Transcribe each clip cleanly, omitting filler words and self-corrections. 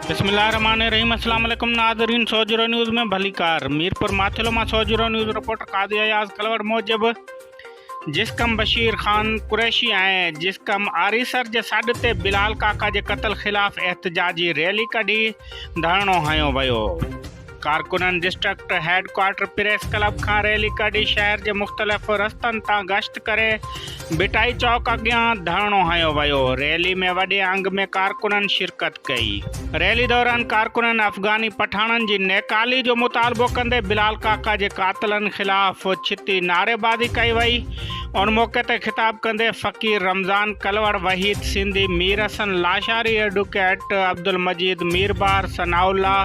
بسم الله الرحمن الرحيم السلام عليڪم ناظرين سوجهرو نيوز ۾ ڀليڪار ميرپور ماٿيلو مان سوجهرو نيوز رپورٽر قاضي اياز ڪلوڙ موجب جسقم بشير خان قريشي ۽ جسقم آريسر جي سڏ تي بلال ڪاڪا جي قتل خلاف احتجاجي ريلي ڪڍي ڌرڻو هنيو ويو. ڪارڪنن district head quarter press club کان ريلي ڪڍي شهر جي مختلف رستن تان گشت ڪري ڀٽائي چوڪ اڳيان ڌرڻو هنيو ويو. ريلي ۾ وڏي انگ ۾ ڪارڪنن شرڪت ڪئي. ريلي دوران ڪارڪنن افغاني پٺاڻن جي نيڪالي جو مطالبو ڪندي بلال ڪاڪا جي قاتلن خلاف ڇتي نعريبازي ڪئي وئي. ان موقعي تي خطاب ڪندي فقير رمضان ڪلوڙ، وحيد سنڌي، مير حسن لاشاري ايڊوڪيٽ عبدالمجيد ميربحر، ثناء الله،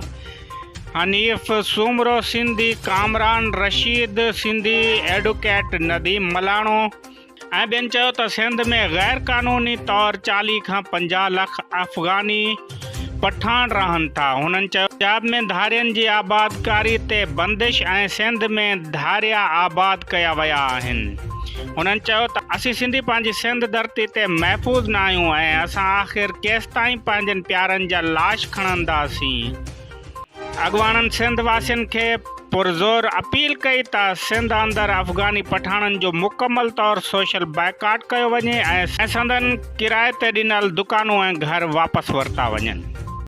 حنيف سومرو سنڌي، ڪامران رشيد سنڌي، ايڊوڪيٽ نديم ملاڻو ۽ ٻين چيو ته سنڌ ۾ غير قانوني طور 40 کان 50 لک افغاني پٺاڻ رهن ٿا. هنن چيو پنجاب ۾ ڌارين جي آبادڪاري تي بندش ۽ سنڌ ۾ ڌاريا آباد ڪيا ويا آهن. هنن چيو ته اسين سنڌي پنهنجي سنڌ ڌرتي تي محفوظ ناهيون ۽ اسان آخر ڪيستائين پنهنجن پيارن جا لاش کڻنداسين. اڳواڻن سنڌ واسين کي پرزور اپيل ڪئي ته سنڌ اندر افغاني پٺاڻن جو مڪمل طور سوشل بائيڪاٽ ڪيو وڃي ۽ سندن ڪرائي تي ڏنل دڪانون ۽ گهر واپس ورتا وڃن.